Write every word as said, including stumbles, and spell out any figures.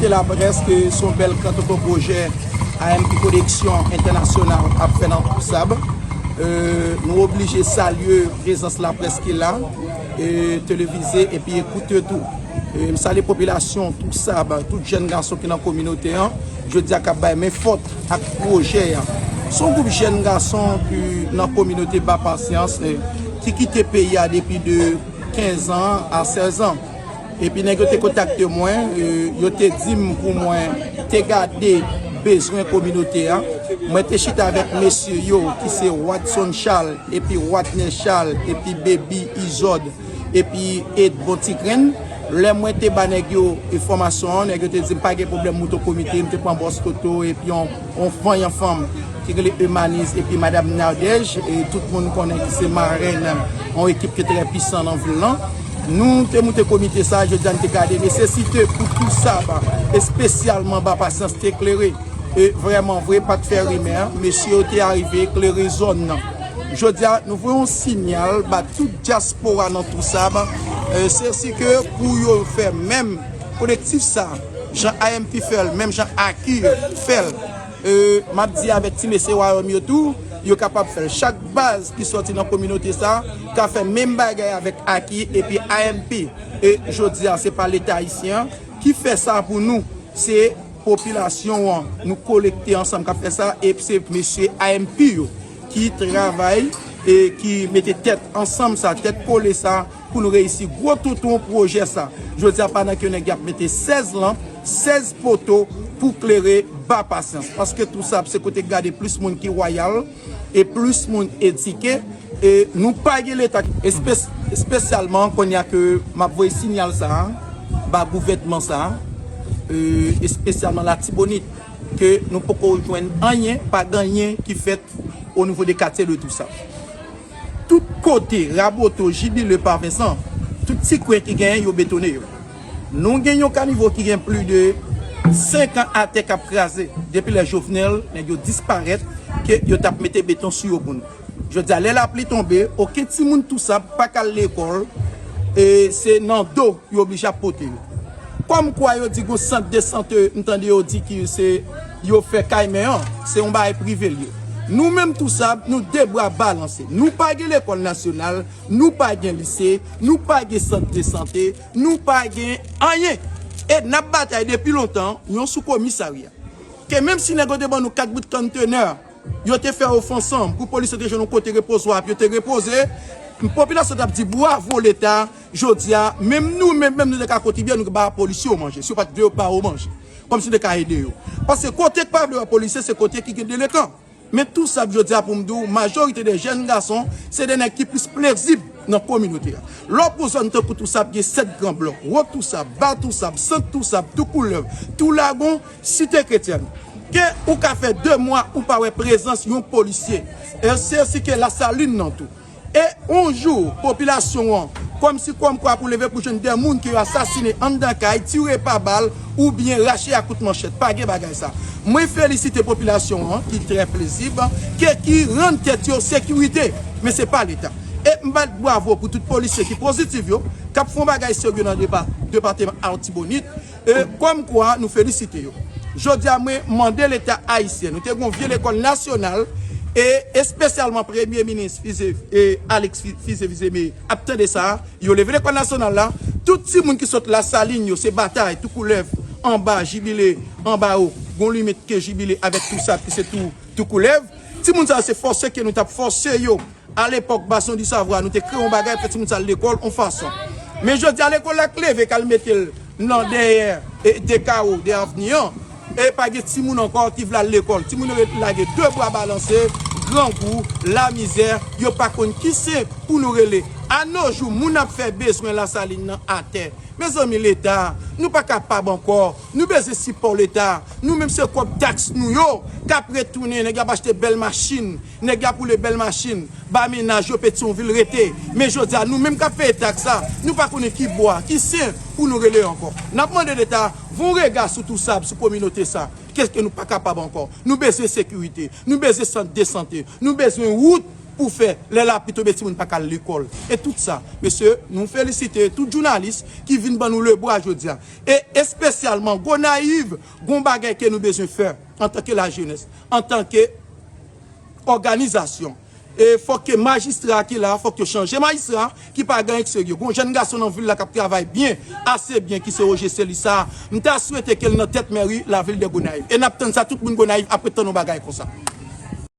Laprès ke se yon bèl kantoko pwojè A M P Koneksyon Entènasyonal ap fè nan Tousab. Euh, nou oblije salye prezans laprès ki la, e televize epi ekoute tou. E m salye popilasyon Tousab, tout jèn gason ki nan kominote an, jodi a k ap bay men fòt ak pwojè a. Se yon gwoup jèn gason ki nan kominote Ba Pasyans, eh, ki kite peyi a depi de kenz an a sèz an. Epi nèg yo te kontakte mwen, eh, yo te di m pou mwen te gade bezwen kominote a. Mwen te chita avèk mesye yo ki se Watson Charles, epi Watner Charles, epi Baby Izòd, epi Ed Bontigrenn. Lè mwen te ba nèg yo enfòmasyon an, nèg yo te di m pa gen pwoblèm, mouton komite, m te pran bòs Toto, epi yon, yon vanyan fanm ki rele Emanise, epi Madam Nadège, e tout moun konnen ki se marèn yon ekip ki trè pwisan nan vil lan. Nou te moute komite sa, jodi a n te gade nesesite pou Tousab, espesyalman Ba Pasyans te klere. E vrèman vre, pa t fè rimè, mesye yo te arive klere zòn nan. Jodi a, nou voye yon sinyal ba tout dyaspora nan Tousab, e se si ke pou yo fè menm kolektif sa, jan A M P fè l, menm jan Aki fè l. E, m ap di avèk ti mesye Wayòm yo tou, yo kapab fè l. Chak baz ki sòti nan kominote sa ka fè menm bagay avèk Aki epi A M P. E jodi a, se pa Leta ayisyen an ki fè sa pou nou, se popilasyon an. Nou kolekte ansanm k ap fè sa, e se mesye A M P yo ki travay e ki mete tèt ansanm sa, tèt kole sa, pou nou reyisi gwo touton pwojè sa. Jodi a, pandan ke nèg y ap mete sèz lanp, sèz poto pou klere Ba Pasyans. Paske Tousab se kote k gade plis moun ki wayal e plis moun edike. E nou pa gen Leta, espe-, espesyalman kounye a ke m ap voye sinyal sa a ba gouvènman sa a, e espesyalman Latibonit, ke nou poko jwenn anyen, pa gen anyen ki fèt o nivo de katye de Tousab. Tout kote, Raboto, Jibile, Pavensan, tout ti kwen ki genyen, yo betone yo. Nou gen yon kanivo ki gen plis de senk an atè k ap kraze. Depi lè Jovenel, nèg yo disparèt, ke yo t ap mete beton sou yo pou nou. Jodi a, lè lapli tonbe, okenn timoun Tousab pa ka al lekòl, e se nan do yo oblije ap pote yo. Kòmkwa yo di gon sant de sante, m tande yo di ki se yo fè Kaymen an, se yon bagay prive l ye. Nou menm Tousab, nou de bra balanse. Nou pa gen lekòl nasyonal, nou pa gen lise, nou pa gen sant de sante, nou pa gen anyen. E n ap batay depi lontan, yon sou komisarya. Ke menm si nèg yo te ban nou kat bout kontenè, yo te fè ofansan pou polisye te jwenn yon kote repozwa, yo te repoze. Popilasyon t ap di bwavo Leta, jodi a, menm nou, menm, menm nou te ka kontribye, nou ba polisye yo manje. Si yo pa t vle, yo ba yo manje. Kòmsi nou te ka ede yo. Paske kote k pa vle wè polisye, se kote ki gen delenkan. Men Tousab jodi a pou m di w, majorite de jèn gason, se de nèg ki plis plezib nan kominote a. Lè w pran zòn tankou Tousab, gen sèt gran blòk, Wo Tousab, Ba Tousab, Sant Tousab, Tou Koulèv, Tou Lagon, Site Kretyèn. Ke ou ka fè de mwa ou pa wè prezans yon polisye. E se si ke Lasalin nan tou. E yon jou, popilasyon an, kòmsi kòmkwa pou leve pou jwenn de moun ke yo asasine anndan kay, tire pa bal, oubyen rache ak kout manchèt. Pa gen bagay sa. Mwen felisite popilasyon an, ki trè plezib, ke, ki rann tèt yo sekirite. Men se pa Leta. E m bat bwavo pou tout polisye ki pozitif yo, k ap fè yon bagay serye nan depa-, depatman Latibonit. E kòmkwa nou felisite yo. Jodi a, mwen mande Leta ayisyen, nou te gen yon vye lekòl nasyonal, e espesyalman Premye Minis Fize, e Alex Fi-, Fize Fizeme ap tande sa, yo leve lekòl nasyonal la, tout timoun ki sot Lasalin yo, se batay, Tou Koulèv, anba Jibile, anba yo, gon limit ke Jibile avèk Tousab ki se tou, Tou Koulèv. Timoun sa yo se fòse ke nou t ap fòse yo. Alepòk, Bastion du Savoir, nou te kreye yon bagay, fè timoun sa al lekòl, yon fason. Men jodi a, lekòl la k leve, k al mete l nan dèyè, e, de kawo, de avni an. E pa gen timoun ankò ki vle al lekòl. Timoun yo ret lage de bra balanse, grangou, lamizè, yo pa konn ki sen pou nou rele. A no jou, moun ap fè bezwen Lasalin nan atè. Mezanmi, Leta, nou pa kapab ankò. Nou bezwen sipò Leta. Nou menm se kòb taks nou yo k ap retounen. Nèg y ap achte bèl machin. Nèg y ap woule bèl machin. Ba mennaj yo Petyonvil rete. Men jodi a, nou menm k ap peye taks la, nou pa konnen ki bwa, ki sen pou nou rele ankò. N ap mande Leta, voye yon rega sou Tousab, sou kominote sa. Kèske nou pa kapab ankò. Nou bezwen sekirite. Nou bezwen sant de sante. Nou bezwen wout. pou fè lè lapli tonbe timoun pa ka al lekòl. E tout sa, mesye, nou felisite tout jounalis ki vin ban nou lebra jodi a. E espesyalman Gonayiv, gon bagay ke nou bezwen fè antanke lajenès, antanke òganizasyon. E fòk ke majistra ki la, fòk yo chanje majistra ki pa gen serye. Gon jèn gason nan vil la k ap travay byen, ase byen, ki se Roger Celissa. M ta swete ke l nan tèt mèri lavil de Gonayiv. E n ap tann sa, tout moun Gonayiv ap ret tann yon bagay konsa.